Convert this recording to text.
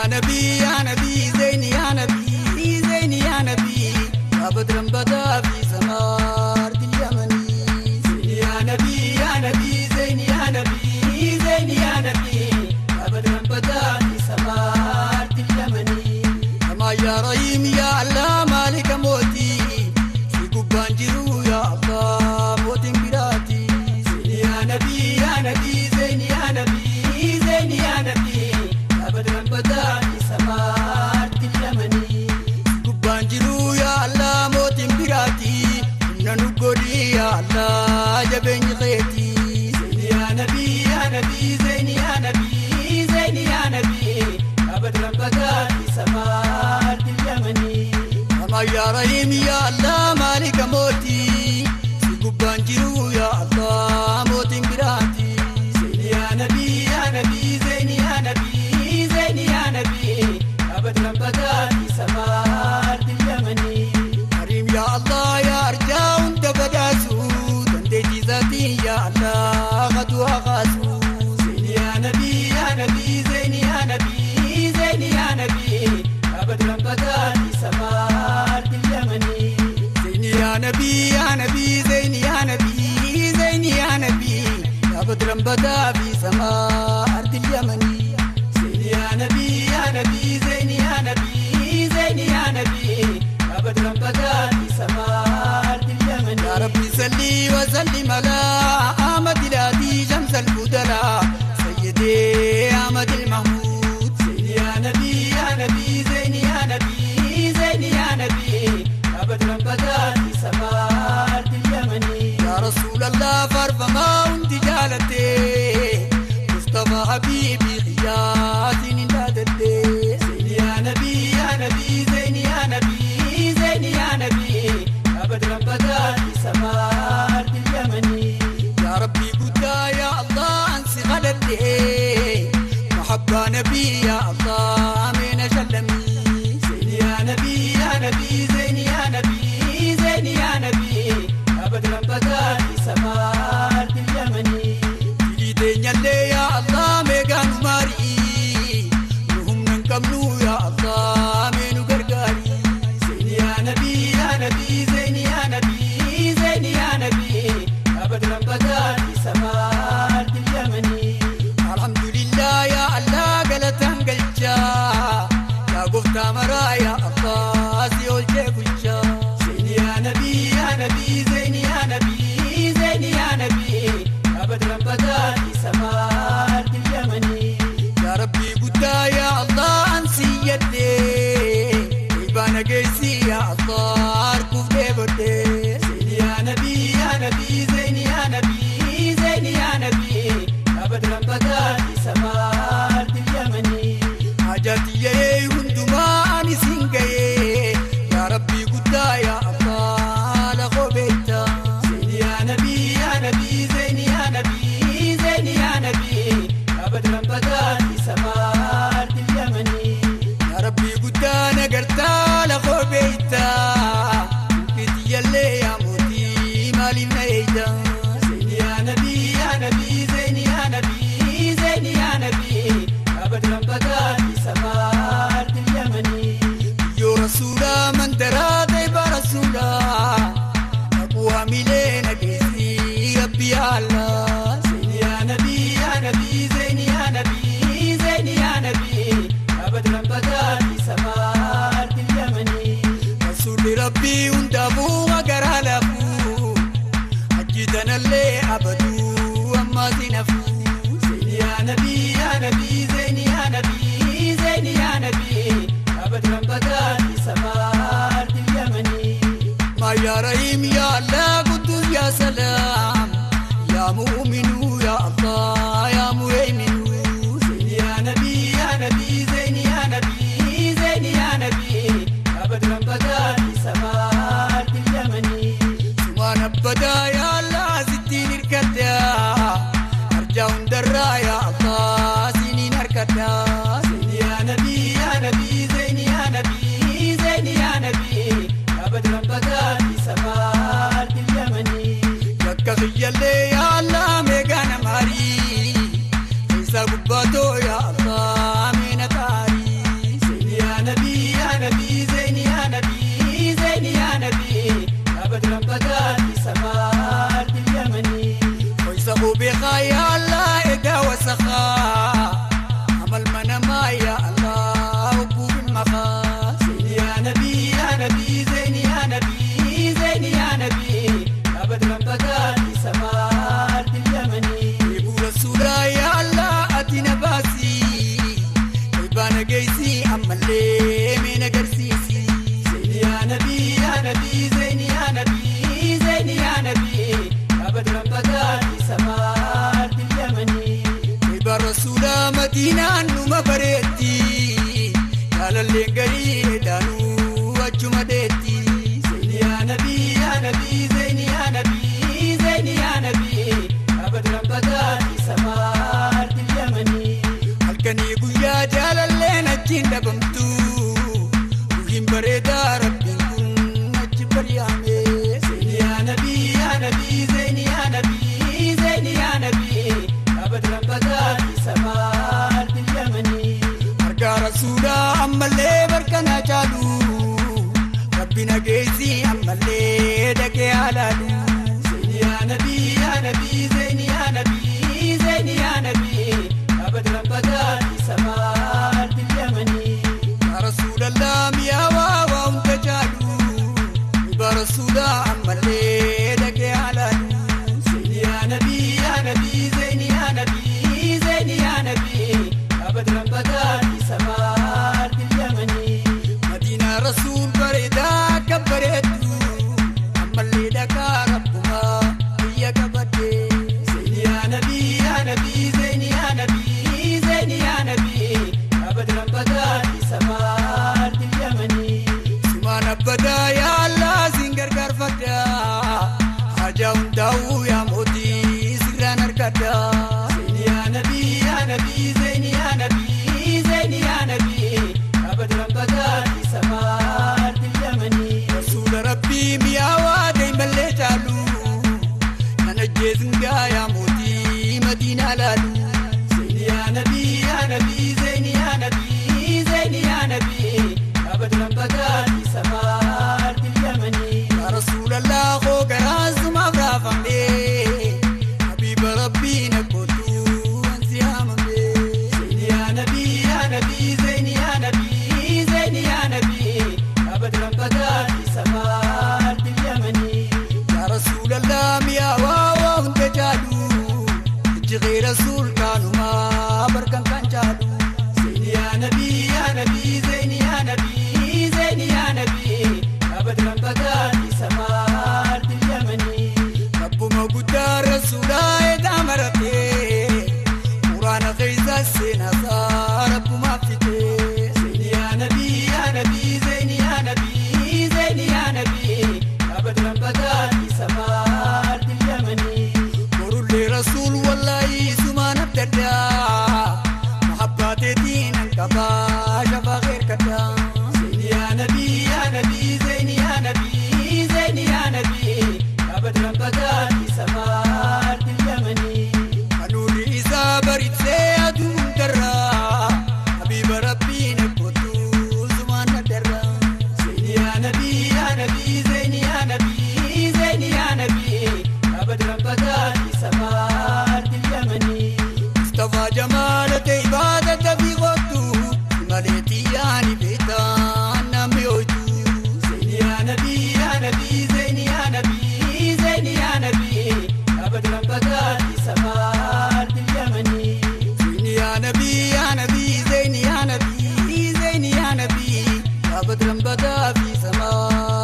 يا نبي يا نبي زين يا نبي زين يا نبي يا بدر بدا في سماء اليمن يا نبي يا نبي زين يا نبي زين يا نبي يا بدر بدا في سماء اليمن كما يا رحيم يا الله مالك موتي في قبان جرو يا الله موت براتي يا نبي يا نبي زين يا نبي زين يا نبي يا بدر بدا في سماء اليمن قبان جرو يا الله موت براتي ننقولي يا الله جبين خيتي يا نبي يا نبي زين يا نبي زين يا نبي يا بدر بدا في سماء اليمن كما يا رحيم يا الله مالك موتي سيقبان جرو يا الله موت براتي يا نبي يا نبي زين يا نبي زين يا نبي يا بدر بدا في سماء اليمن كريم يا الله يا أرجاء وانت بداسو تندي ذاتي يا الله غدوها غاسو يا نبي يا نبي زين يا نبي زين يا نبي يا بدر بدا في سماء اليمن زين يا نبي يا نبي زين يا نبي زين يا نبي يا بدر بدا في سماء اليمن زين يا نبي يا نبي زين يا نبي زين يا نبي يا بدر بدا في سماء اليمن يا ربي صلي وسلم على أحمد الهادي شمس البدلاء سيدي أحمد المحمود زين يا نبي يا نبي زين يا نبي زين يا نبي يا بدر بدا في سماء اليمن يا رسول الله فرفما وانت جالتي مصطفى حبيبي خياتي نادتي زين يا نبي يا نبي زين يا نبي زين يا نبي يا بدر بدا في سماء اليمن يا ربي قدا يا الله انسي غلطي محبة نبي يا الله من شلمي زين يا نبي يا نبي زين يا نبي زين يا نبي يا بدر بدا في سماء اليمن يلي يا الله ميغان ماري نهم ننكملو يا الله مينو غرغاري زين يا نبي يا نبي زين يا نبي زين يا نبي يا بدر بدا في سماء اليمن الحمد لله يا الله قلتان قلجا يا قفتا مرا يا الله سيول جيبوشا زين يا نبي يا نبي زين يا نبي زين يا نبي يا بدر بدا في سماء اليمن يا ربي قدا يا الله انسي يدي يبانا قيسي يا الله اركوف ديبردي زين يا نبي يا نبي زين يا نبي زين يا نبي يا بدر بدا في سماء اليمن حاجاتي يا هندما اني سنجي يا ربي قدا يا الله لغوبيتا زين يا نبي يا نبي زين يا نبي زين يا نبي يا بدر بدا في سماء اليمن يا ربي قدا نقرتا لغوبيتا كنت يلي يا موتي مالي نيدا زين يا نبي يا نبي زين يا نبي زين يا نبي يا بدر بدا في سماء اليمن يا رسول من ترى طيب رسولا أبوها ميلينا بيسي ربي يا الله زين يا نبي يا نبي زين يا نبي زين يا نبي يا بدر بدا في سماء اليمن رسول ربي وانت أبوها قرا لأبو حجتنا اللي أبدو أما زينفو زين يا نبي يا نبي زين يا نبي زين يا نبي يا بدر بدا في سماء اليمن ما يا رحيم يا الله قدوس يا سلام يا مؤمن يا الله يا مهيمن زين يا نبي يا نبي زين يا نبي زين يا نبي يا بدر بدا في سماء اليمن سمان بدا يا الله ستين الكدا أرجع درا يا الله سنين أركدا زين يا نبي يا نبي زين يا نبي زين يا نبي يا بدر بدا في سماء اليمن يا يا الله ميغانا ماري عيسى قباتو يا الله من تاري Rasulallah Madiinaan numa bareetti jaalalleen garii daanuu achuma deetti. Zeyni yaa nabii yaa nabii zeyni yaa nabii zeyni yaa nabii abadran badaa fi samaarti yamanii. Halkanii guyyaa jaalalleen achiin dhabamtu ruhiin bareedaa rabbiin kun achi bari'ame. Zeyni yaa nabii yaa nabii zeyni yaa nabii zeyni yaa nabii abadran badaa fi samaarti yamanii. Argaa rasuulaa ammallee barkanaa caalu rabbi nageessi ammallee dhaqee alaalu. Zeyni yaa nabii yaa nabii zeyni yaa nabii zeyni yaa nabii abadran badaa fi samaarti yamanii. Yaa rasuulallah mi'aawaa waa hunda caalu dhugaa rasuulaa ammallee dhaqee alaalu. Zeyni yaa nabii yaa nabii zeyni yaa nabii zeyni yaa nabii abadran badaa fi samaarti yamanii. Madiinaa rasuul bareedaa akka bareeddu ammallee dhaqaa rabbumaa biyya qabadde. Zeyni yaa nabii yaa nabii zeyni yaa nabii zeyni yaa nabii abadran badaa fi samaarti yamanii. Sumaan abbadaa yaa Allah siin gargaarfadha hajaa hundaa'uu yaa mootii sirraan argadha. Zeyni yaa nabii yaa nabii zeyni yaa nabii zeyni yaa nabii abadran badaa fi samaarti yamanii. Rasuula rabbii mi'aawaa deemallee caalu nan ajjeesin gaa yaa mootii madiinaa laalu. Zeyni yaa nabii yaa nabii zeyni yaa nabii zeyni yaa nabii abadran badaa fi samaarti yamanii. Yaa rasuulallah koo garaan sumaaf raafame habiiba rabbii na kootu ansi haamame. Zeyni yaa nabii yaa nabii zeyni yaa nabii zeyni yaa nabii abadran badaa fi samaarti yamanii. Yaa rasuulallah mi'aawaa waa hunda caalu ijji rasuul kaanumaa barkan kan caalu. Zeyni yaa nabii yaa nabii zeyni yaa nabii zeyni yaa nabii abadran badaa fi samaarti yamanii. Rabbuma guddaa rasuulaa edaa maratee quraana keessa seenaasaa rabbumaaf fitee. Zeyni yaa nabii yaa nabii zeyni yaa nabii zeyni yaa nabii abadran badaa fi samaarti yamanii. Borullee rasuul wallaahi sumaan abdaddaa mahabbaateetiin an qabaa shafaa keerkadhaa. Zeyni yaa nabii yaa nabii zeyni yaa nabii zeyni yaa nabii abadran badaa fi samaarti yamanii. Kanuurri isaa baritee aduun darraa habiiba rabbii na kootu sumaan na darraa. Zeyni yaa nabii yaa nabii zeyni yaa nabii zeyni yaa nabii abadran badaa fi samaarti yamanii. Mustafaa jamaala ta'e ibaadata fi kootu malee xiyyaani beektaa namni hojii. Zeyni yaa nabii yaa nabii zeyni yaa nabii zeyni yaa nabii abadran badaa fi samaarti yamanii. Zeyni yaa nabii yaa nabii zeyni yaa nabii zeyni yaa nabii abadran badaa fi samaarti.